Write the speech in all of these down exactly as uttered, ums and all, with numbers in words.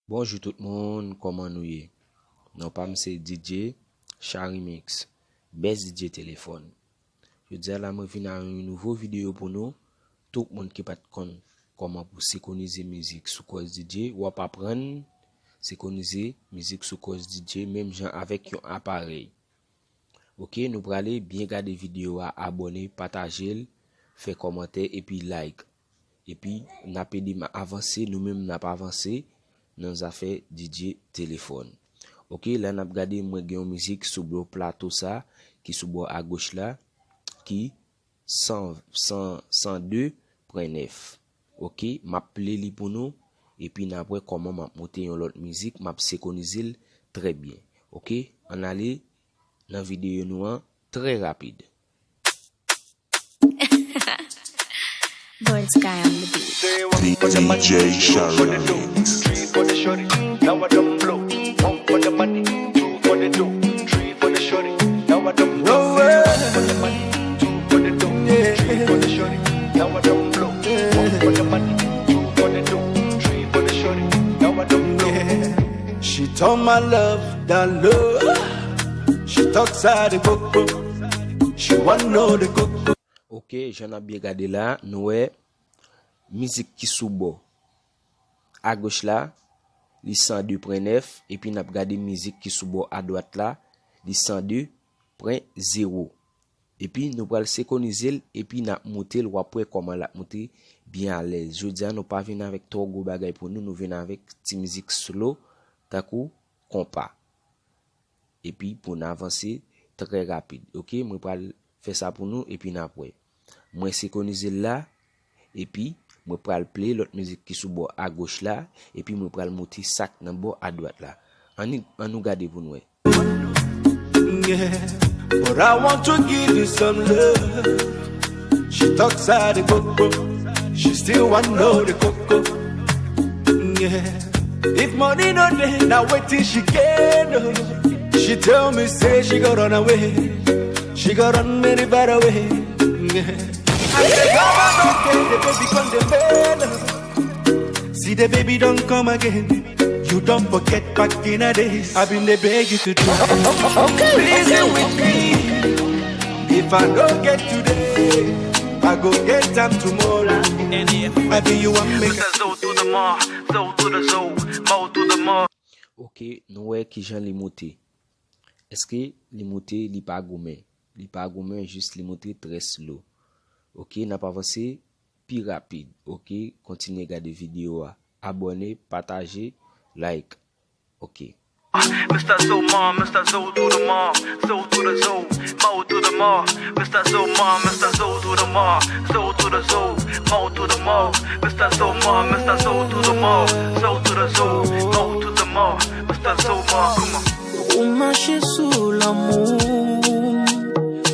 Bonjou tout moun, kòman nou ye? Non pa m se D J Charimix, best D J telefòn. Jodi a la mwen vin ak yon nouvo videyo pou nou. Tout moun ki pa t konn kòman pou senkwonize mizik sou kòs D J, w ap aprann senkwonize mizik sou kòs D J menm jan avèk yon aparèy. Ok, nou prale byen gade videyo a, abòne, pataje l, fè kòmantè epi like. Epi n ap ede m avanse, nou menm n ap avanse nan zafè D J telefòn. Ok, la n ap gade, mwen gen yon mizik sou bò plato sa ki sou bò agoch la ki san, san, san de pwen nèf. Ok, m ap ple li pou nou epi n ap wè kòman m ap monte yon lòt mizik, m ap senkwonize l trè byen. Ok, ann ale nan videyo nou an trè rapid. Born Sky on the beat. D J Charimix. She told my love that love. She talks out the coco. She want know the coco. Ok, jan n ap byen gade la, nou wè mizik ki sou bò agoch la, li san de pwen nèf, epi n ap gade mizik ki sou bò adwat la, li san de pwen zewo. Epi nou pral senkwonize l, epi n ap moute l, w ap wè kòman l ap moute byen alèz. Jodi a nou pa vin avèk twò gwo bagay pou nou, nou vin avèk ti mizik slow, tankou konpa. Epi pou n avanse trè rapid. Ok, mwen pral fè sa pou nou epi n ap wè. Mwen senkwonize l la, epi mwen pral ple lòt mizik ki sou bò agoch la, epi mwen pral moute sa k nan bò adwat la. Ann, ann nou gade pou n wè. Yeah, but I want to give you some love. She talks out the coco. She still want know the coco. Yeah. If money no dey, na wetin she get, oh. She tell me say she go run away. She go run very far away. Yeah. I say, come on, okay, the baby come the bell. See the baby don't come again. You don't forget back in the days. I been dey beg you to do. Okay, reason with me. If I no get today, I go get am tomorrow. I be you want make. Zo to the ma, zo to the zo, mo to the ma. Ok, nou wè kijan li moute. Èske li moute, li pa goumen? Li pa goumen, jis li moute trè slow. Ok, n ap avanse pi rapid. Ok, kontinye gade videyo a. Abòne, pataje, like. Ok. Mister Zo ma, Mister Zo to the ma, zo to the zo, mo to the ma. Mister Zo ma, Mister Zo to the ma, zo to the zo, mo to the ma. Mister Zo ma, Mister Zo to the ma, zo to the zo, mo to the ma. Mister Zo ma, come on. Ou mache sou lanmou,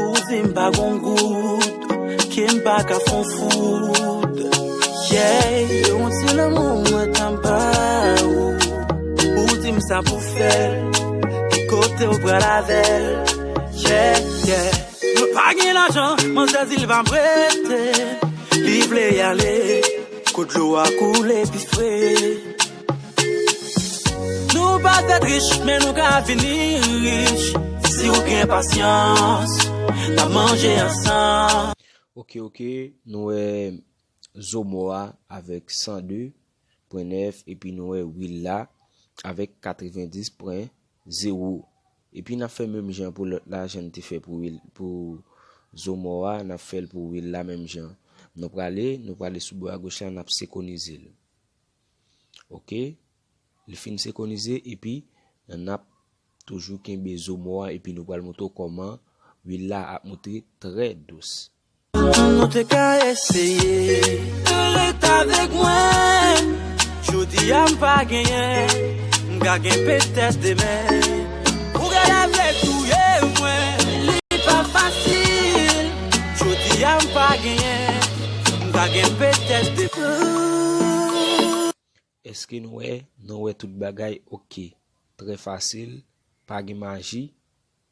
ou di m pa gon gout, ke m pa ka fon fout. Yeah, yon ti lanmou mwen ta ba ou. Ou di m sa pou fè l, ki kote w pral avè l. Yeah, yeah. Mwen pa gen lajan, manzè di l pa prete. Li vle ale, kot dlo a koule pi fre. Nou pa fèt rich, men nou ka vini rich. Si w gen pasyans, n ap manje ansanm. Ok, ok, nou wè Zomo a avèk san de pwen nèf, epi nou wè Will la avèk katrevenndis pwen zewo. Epi n ap fè menm jan pou lòt la, jan n te fè pou Will, pou Zomo a, n ap fè l pou Will la menm jan. Nou prale, nou prale sou bò agoch la, n ap senkwonize l. Ok? Li fin senkwonize, epi n ap toujou kenbe Zomo a, epi nou pral montre w kòman Will la ap monte trè dous. Nou te ka eseye. Ret avèk mwen. Jodi a m pa genyen, m ka gen petèt demen. Ou ka leve touye mwen. Li pa fasil. Jodi a m pa genyen, m ka gen petèt demen. Èske nou wè? Nou wè tout bagay ok. Trè fasil, pa gen maji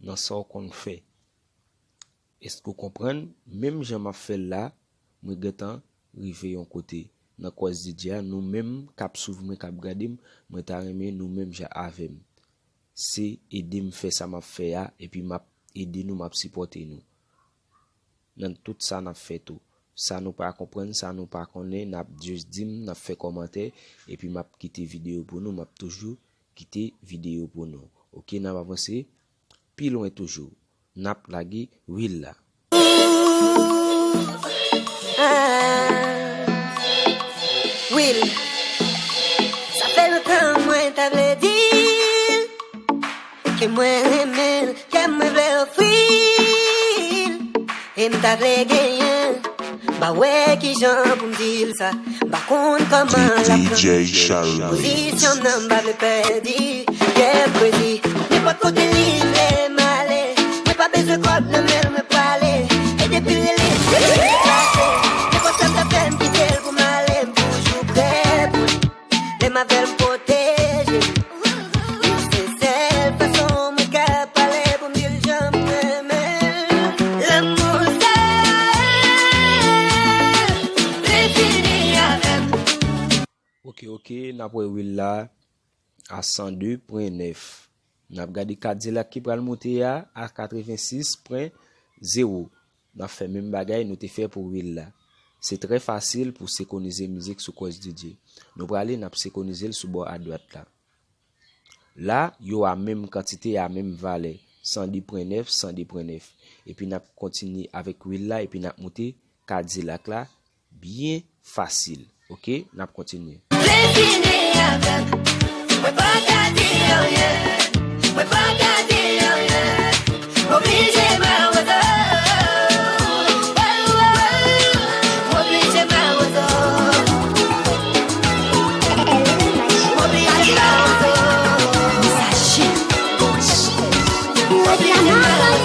nan sa w konn fè. Èske w konprann? Menm jan m ap fè l la, mwen gentan rive yon kote. nan Cross D J a, nou menm k ap swiv mwen, k ap gade m, mwen ta renmen nou menm jan avè m. Se ede m fè sa m ap fè a, epi m ap ede nou, m ap sipòte nou. Nan tout sa n ap fè tou. Sa nou pa konprann, sa nou pa konnen, n ap just di m, n ap fè kòmantè, epi m ap kite videyo pou nou, m ap toujou kite videyo pou nou. Oke, n ap avanse pi lwen toujou. N ap lage reel la. Will, sa fè lontan mwen ta vle di l ke mwen renmen l, ke mwen vle ofri l, e m ta vle genyen l. M pa wè kijan pou m di l sa, m pa konn kòman l ap pran pozisyon m nan, m pa vle pèdi. Kè m kwezi, nenpòt kote li vle m ale. Mwen pa bezwen kòd nan men l, mwen prale. E depi l rele m, mwen deplase. Nenpòt sa m ta fè, m kite l pou m ale. M toujou prè pou li. Lè m avè l, m pwoteje li. Se sèl fason mwen ka pale pou m di l jan m renmen l. Lanmou sa vle fini avè m. Oke, oke, n ap wè reel la a san de pwen nèf. N ap gade Kadilak ki pral moute a, a katrevensis pwen zewo. N ap fè menm bagay nou te fè pou reel la. Se trè fasil pou senkwonize mizik sou Cross D J. Nou prale, n ap senkwonize l sou bò adwat la. La, yo a menm kantite, a menm valè, san de pwen nèf, san de pwen nèf. Epi n ap kontinye avèk reel la, epi n ap moute Kadilak la, byen fasil. Oke, n ap kontinye. Vle fini avè m, mwen pa ka di anyen, mwen pa ka di anyen. M oblije mawozo, mwen oblije mawozo. M oblije mawozo. M oblije mawozo.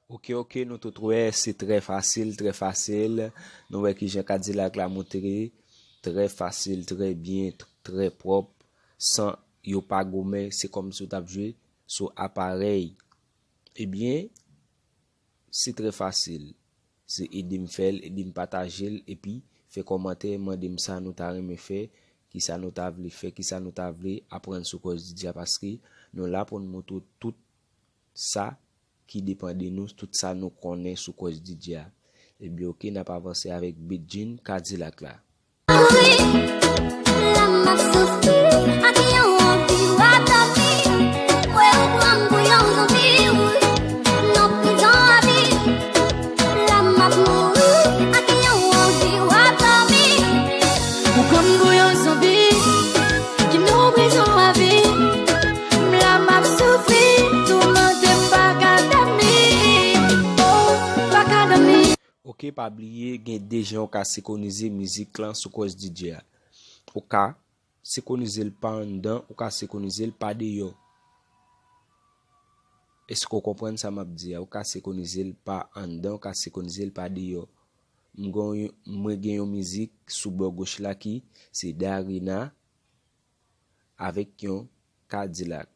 Oke, oke, nou tout wè, se trè fasil, trè fasil. Nou wè kijan Kadilak la montre, trè fasil, trè byen, trè pwòp, san yo pa goumen, se kòmsi w t ap jwe sou aparèy. Ebyen, se trè fasil. Se ede m fè l, ede m pataje l, epi fè kòmantè, mande m sa nou ta renmen fè, kisa nou ta vle fè, kisa nou ta vle aprann sou Cross D J a, paske nou la pou n montre w tout sa ki depann de nou, tout sa nou konnen sou Cross D J a. Ebyen, oke, n ap avanse avèk Bedjine Kadilak la. Mouri, la m ap soufri, ak yon anvi w ap dòmi. Mwen ou pran m pou yon zonbi, nan prizon avi. La m ap mouri, ak yon anvi w ap dòmi. Ou pran m pou yon zonbi, ki nan prizon avi. M la m ap soufri, toumante m pa ka dòmi. Oh, pa ka dòmi. Oke, pa bliye, gen de jan ou ka senkwonize mizik lan sou Cross D J a. Ou ka senkwonize l pa anndan, ou ka senkwonize l pa deyò. Èske w konprann sa m ap di a? Ou ka senkwonize l pa anndan, ou ka senkwonize l pa deyò. M gen yon, mwen gen yon mizik sou bò goch la ki se Darina avèk yon Kadilak.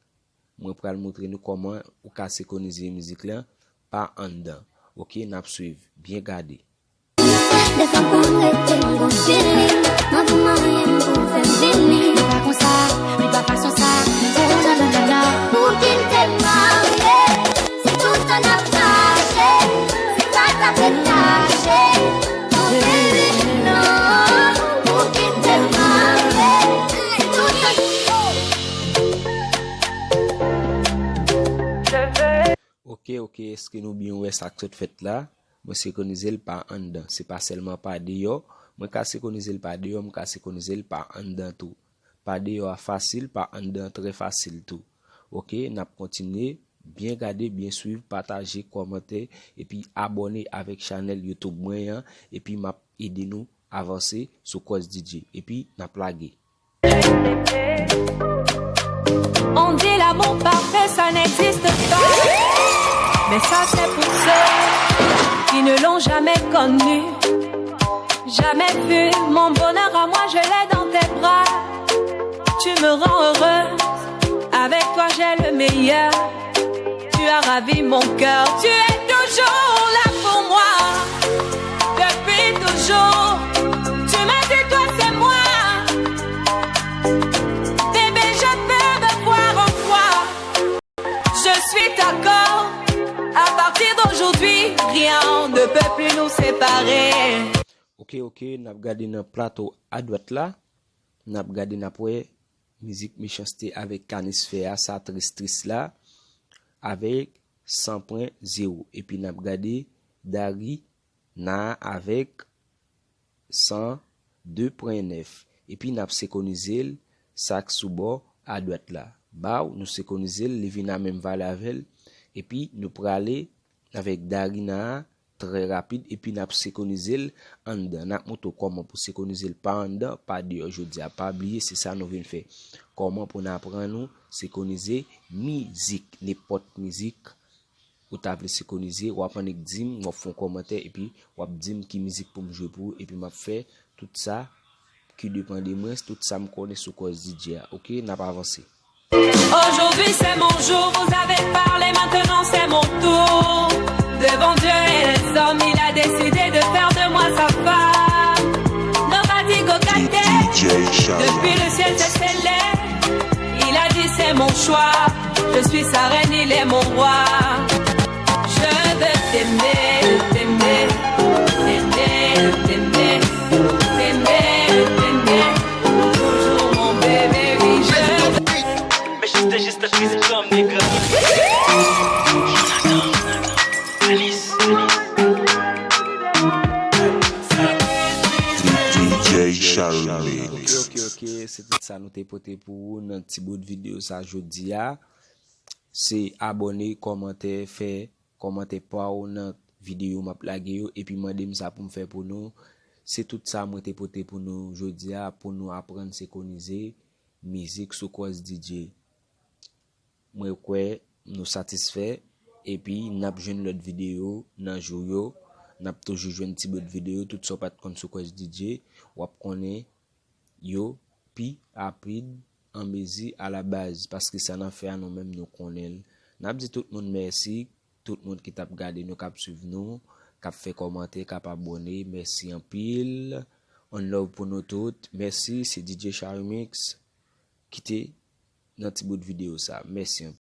Mwen pral montre nou kòman ou ka senkwonize mizik lan pa anndan. Oke, n ap swiv. Byen gade. Defwa pou m rete, m gon feeling. Mwen pou manyen m pou fè m vini. Li pa konsa, li pa fason sa. Pou ki m te marye, si toutan n ap fache, se pa t ap retache. Mon bebe, non, pou ki m te marye, si toutan. Oke, oke, èske nou byen wè sa k sot fèt la? Mwen senkwonize l pa anndan. Se pa sèlman pa deyò. Mwen ka senkwonize l pa deyò, mwen ka senkwonize l pa anndan tou. Pa deyò a fasil, pa anndan trè fasil tou. Oke, n ap kontinye. Byen gade, byen swiv, pataje, kòmante, epi abòne avèk chanèl YouTube mwen an, epi m ap ede nou avanse sou Cross D J. Epi, n ap lage. On dit l'amour parfait, ça n'existe pas. Mais ça, c'est pour ceux qui ne l'ont jamais connu, jamais vu. Mon bonheur à moi, je l'ai dans tes bras. Tu me rends heureuse. Avec toi, j'ai le meilleur. Tu as ravi mon cœur. Tu es toujours là pour moi. Depuis toujours. Aujourd'hui, rien ne peut plus nous séparer. Ok, ok, n ap gade nan plato adwat la. N ap gade, n ap wè mizik Mechanste avèk Kanis fè a, sa tris tris la, avèk san pwen zewo. Epi n ap gade Dari na avèk san de pwen nèf. Epi n ap senkonize l, sa k sou bò adwat la. Baw, nou senkonize l, li vin a menm valè avè l. Epi nou prale avèk Dari na a trè rapid, epi n ap senkonize l anndan. N ap montre w kòman pou senkonize l pa anndan, pa deyò jodi a. Pa bliye, se sa nou vin fè. Kòman pou n aprann ou senkonize mizik, nenpòt mizik ou ta vle senkonize, w ap annik di m, w ap fè yon kòmantè, epi w ap di m ki mizik pou m jwe pou ou, epi m ap fè tout sa ki depann de mwen, tout sa m konnen sou Kòs D J a. Ok, n ap avanse. Aujourd'hui c'est mon jour, vous avez parlé, maintenant c'est mon tour. Devant Dieu et les hommes, il a décidé de faire de moi sa femme. Nobody go got that. Depuis le ciel s'est scellé, il a dit c'est mon choix. Je suis sa reine, il est mon roi. Je veux t'aimer, t'aimer, t'aimer, t'aimer, t'aimer, t'aimer. Toujours mon bébé, oui, je veux. Mechanste, Mechanste, Mechanste, Mechanste. Alice, Alice. D J Charles Ok, Mix. ok, ok, se tout sa nou te pote pou ou nan ti bout videyo sa jodi a. Se abòne, kòmante, fè kòmantè pa w nan videyo m ap lage yo, epi mande m sa pou m fè pou nou. Se tout sa mwen te pote pou nou jodi a, pou nou aprann senkonize mizik sou Kòs D J. Mwen kwè nou satisfè, epi n ap jwenn lòt videyo nan jou yo. N ap toujou jwenn ti bout videyo, tout sa w pa t konn sou Kòs D J, w ap konnen yo pi rapid an mezi a la baz, paske sa n ap fè a nou menm nou konnen l. N ap di tout moun mèsi, tout moun ki t ap gade nou, k ap swiv nou, k ap fè kòmantè, k ap abòne, mèsi anpil. On love pou nou tout. Mèsi, se D J Charmix ki te nan ti bout videyo sa. Mèsi anpil.